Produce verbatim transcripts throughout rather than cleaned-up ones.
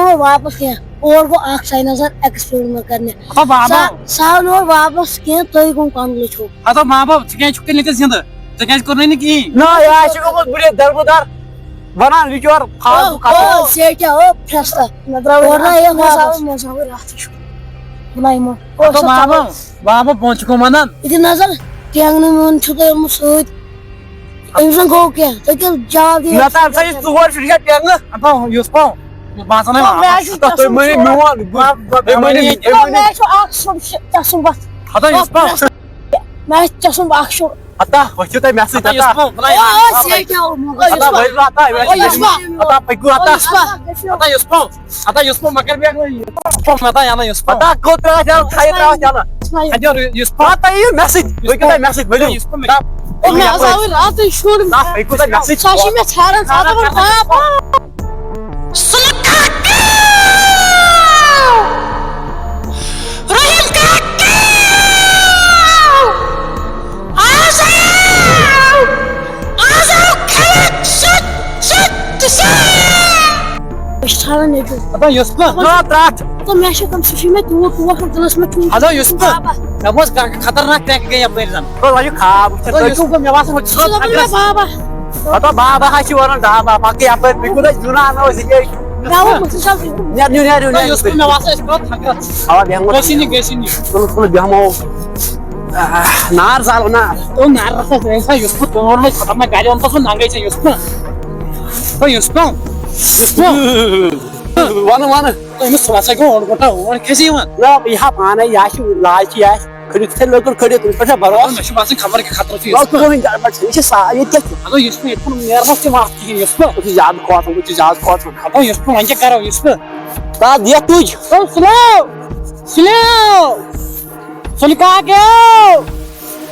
آو نہٕ واپس کینٛہہ۔ اور گوٚو اکھ ساینسدان ایکسپیرمنٹ کرنہِ۔ ہتو بابا۔ سُہ، سُہ آو نہٕ اور واپس کینٛہہ، تُہۍ کٕم کۄنٛگلہٕ چھِو؟ ہتو بابا، ژٕ کیٛازِ چھُکھ تیٚلہِ ییٚتہِ زِندٕ؟ ژےٚ کیٛازِ کوٚرنَے نہٕ کِہیٖنۍ؟ نہ، یہِ ہا چھُ گوٚمُت بُڈٕ دربٕدر، وَنان یہِ چھُ یورٕ فالتو او، کَتھٕ۔ او، ژےٚ کیٛاہ، او، پھرٛستہٕ۔ مےٚ درٛاو اور نہ، یہِ مےٚ مےٚ آو، مےٚ آو راتھٕے شُکُر۔ نہ، یِمو۔ او، اَدٕ سُہ بابا، ژَلو۔ بابا، بہٕ چھُکھ وَنان۔ یہِ دِ نظر، ٹینٛگہٕ نہٕ میون چھُ تۄہہِ اوٚنمُت سۭتۍ۔ أمِس زَن گوٚو کیٛاہ؟ تُہۍ کیٛاہ جواب دِیِو؟ مےٚ تام سا یہِ ژور شُرۍ چھا ٹینٛگہٕ؟ اَدٕ یُس پاو، بہٕ آسان او، مےٚ آسہِ تۄہہِ مٲنِو میون، بہٕ، تۄہہِ مٲنِو، تۄہہِ او، مٲنِو۔ مےٚ چھُ اَکھ شُر، شےٚ، ژےٚ سُنٛد بَس۔ ہَتہ یُس پاو۔ مےٚ آسہِ ژےٚ سُنٛد اَکھ شُر۔ ہَتہ، ؤتھِو تُہۍ مےٚ سۭتۍ، ہَتہ، یُس ہَتہ۔ پاو، بَناو۔ او، او، ژےٚ کیٛاہ اوٚنمُت؟ ہَتہ، ؤتھِو ہَتہ، او، یُس پاو۔ ہَتہ، پٔکِو ہَتہ۔ او، یُس پاو۔ ہَتہ، یُس پاو۔ ہَتہ، یُس پاو، مگر بیٚہہ وۄنۍ۔ ہَتہ، یُس پاو۔ ہَتہ، کوٚت ترٛاوَتھ یَلہٕ؟ تھایہِ ترٛاوَتھ یَلہٕ۔ ہَتہ، یُس پاو۔ ہَتہ، یِیِو مےٚ سۭتۍ، پٔکِو تُہۍ مےٚ سۭتۍ، ؤلِو۔ یُس پاو۔ او، مےٚ حظ آوٕے راتٕے شُر۔ نہ، پٔکِو تُہۍ مےٚ سۭتۍ۔ سُہ ہا چھُ مےٚ ژھانٛڈان، ژھانٛڈان، پاپا۔ سُلہٕ کاکاو! رحیم کاکاو! آز آو! آز آو کھٮ۪نَس سیوٚد، سیوٚد تہٕ سیوٚد! أسۍ چھِ ژھانٛڈان ییٚتہِ۔ ہتا یُس نہٕ۔ نا ترٛٹھ۔ تہٕ مےٚ چھِ تِم، سُہ چھُ مےٚ تیوٗت ٹوٹھ دِلَس منٛز چوٗنٛٹھ۔ ہتا یُس نہٕ۔ بابا۔ مےٚ بوز خطرناک ٹرٛیک گٔے یَپٲرۍ زَن۔ تُہۍ وَنِو خاب وٕچھِتھ، سُہ تُہۍ دَپان چھِو مےٚ باسان، ہُہ چھُ سُہ دَپان مےٚ ژھۄٹھ۔ بابا۔ ہتا بابا ہا چھِ وَنان ڈابا، پَکٕے یَپٲرۍ، تُہۍ کوٗتاہ جُنان ٲسۍ ییٚتہِ۔ مےٚ ووٚن مُسلِم صٲب، یہِ نیرِو، نیرِو، تۄہہِ نیرِو۔ یُس نہٕ مےٚ باسان، أسۍ کَرو تھَکھ۔ اَوا، بیٚہمو۔ گٔژھِو نہٕ، گٔژھِو نہٕ۔ تُلُن، تُلُن، بیٚہمو۔ آہ، نار زالو، نار۔ تِم نار رَٹَس، أمۍ سا یُس بہٕ تور لوٚگ خطرناک گَرِ اوٚن تہٕ سُہ ننٛگَے ژےٚ یُس بہٕ۔ تۄہہِ یُس بہٕ۔ یُس بہٕ۔ وَنہٕ، وَنہٕ۔ تۄہہِ أمِس ژھٕنَس ہا گوٚو اوٚڑ گٲنٛٹہٕ، اور کھسہِ یِوان۔ نہ، یہِ ہا پانَے، یہِ ہا چھُ لالچی، یہِ آسہِ۔ کھٔنِتھ ژےٚ لٔکٕر کھٔنِتھ، تٔمِس پٮ۪ٹھ چھا بھروسہٕ؟ مےٚ چھُ باسان خبر کیٛاہ خطرٕ چھُ وَلہٕ یُس۔ کٕہٕنۍ گرٕ پٮ۪ٹھ چھَنہٕ، یہِ چھِ سا-، ییٚتہِ کیٛاہ چھُ؟ اَدٕ یُس نہٕ ییٚتہِ کُن نیرنَس تہِ وَتھ کِہیٖنۍ یُس نہٕ۔ یہِ چھُ زیادٕ کھوژان، یہِ چھُ زیادٕ کھوژان۔ اَدٕ یُس نہٕ وۄنۍ کیٛاہ کَرو یُس نہٕ؟ تَتھ دِ تُج۔ او سُلو! سُلو! سُلہٕ کاکیو!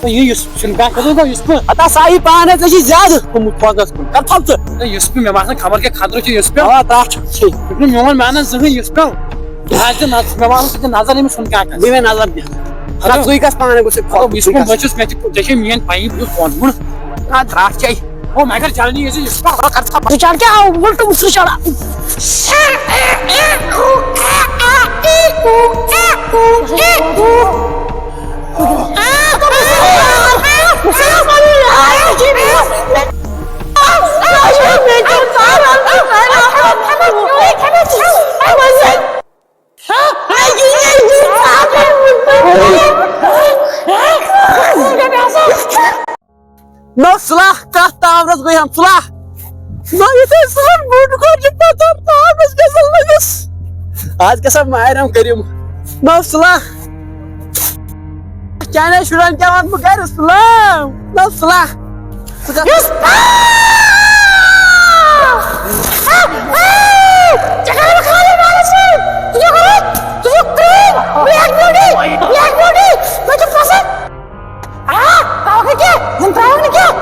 او یہِ یُس سُلہٕ کاک کوٚت گوٚو یُس نہٕ؟ ہتا سا یہِ پانَے ژےٚ چھِ زیادٕ گوٚمُت کھوژنَس کُن۔ کَر تھَو ژٕ؟ اے یُس نہٕ مےٚ باسان خبر کیٛاہ خطرٕ چھُ یُس پیوٚو۔ اَوا تَتھ چھُ۔ یہِ چھُنہٕ میون مانان زٕہٕنۍ یُس پیوٚو۔ بہٕ حظ دِ نظ-، مےٚ وَنُن ژٕ دِ نظر أمِس سُن کاکَس۔ دِ مےٚ نظر دِ۔ ہَتہٕ ژٕے گژھ پانَے گوٚژھ یہِ کھۄژُن، یُس ژٕے بہٕ گژھ۔ بہٕ چھُس، مےٚ تہِ، ژےٚ چھے میٛٲنۍ پَیی، بہٕ چھُس ووٚنمُت۔ آ، درٛاٹھ چے۔ او مگر جلدی ٲسِو، یہِ چھُ پَتہٕ کَر ژٕ ژٕ چل کیٛاہ آو وُلٹہٕ مُصرِ چلان؟ نو صلاح، کتھ تاورس گٔے ہم صلاح؟ نو یُتھُے صلاح بوٚڑ گوٚو، چھُ پتہٕ تاورس گژھان لٔگِس۔ آز کیٛاہ سا ماہِ رمضان کٔرِم؟ نو صلاح۔ چانٮ۪ن شُرٮ۪ن کیٛاہ وَنہٕ بہٕ گرِ؟ سلام۔ نو صلاح۔ ژٕ کر- یُس- آ! آ! آ! ژےٚ کَرَن خانہ وارَس سۭتۍ۔ ژٕ چھُکھ غلط۔ ژٕ چھُکھ کرٛہُن۔ Black beauty۔ Black beauty۔ مےٚ چھُ پَسنٛد۔ آ! ترٛاوَکھ نہٕ کینٛہہ۔ یِم ترٛاوَکھ نہٕ کینٛہہ۔